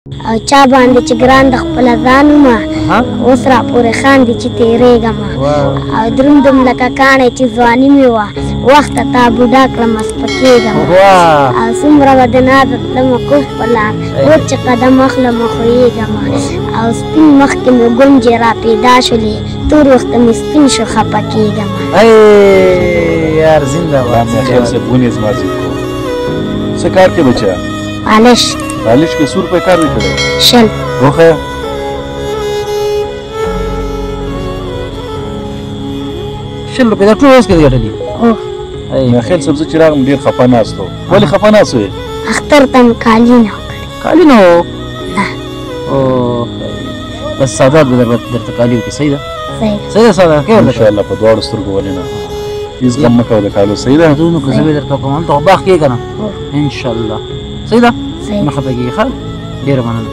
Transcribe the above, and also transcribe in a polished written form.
او چا باندې چې ګران د خپله ځان ومه، اوس راپورې خاندي چې تېرېږم. او دروندم لکه کاڼی چې ځواني مې وه، وخته تا بوډا کړم سپکېږم. او څومره به د نازه تلمه کوږ په لار، اوس چې قدم اخلمه ښویېږم. او سپین مخ کې مې ګونجې را پیدا شولې، تور وخته مې سپین شو خفه کېږم. یار زنده باد. میاخیل صاحب ونې زما ضد کو. څه کار کوې بچیه؟ پالش. پالش کې څو روپۍ کار دې کړی؟ 20. وښیه. 20 روپۍ دا ټول ورځ کې دې ګټلي؟ هو. میاخیل صاحب زه چې راغلم ډېر خفه ناست و. ولې خفه ناست وې؟ اختر ته مې کالي نه وو کړي. کالي نه وو؟ نه. بس سادات به درته کالي وکړي. صحیح ده؟ صحیح ده. صحیح ده سادات کې ورته انشاءالله په دواړو سترګو ولې نه، هېڅ غم مه کوه د کالو. صحیح ده؟ زه نو که زه به درته وکړم، هلته خو باغ کې که نه؟ انشاءالله. صحیح ده؟ صحیح. نه خفه کېږي. ښه، ډېره مننه.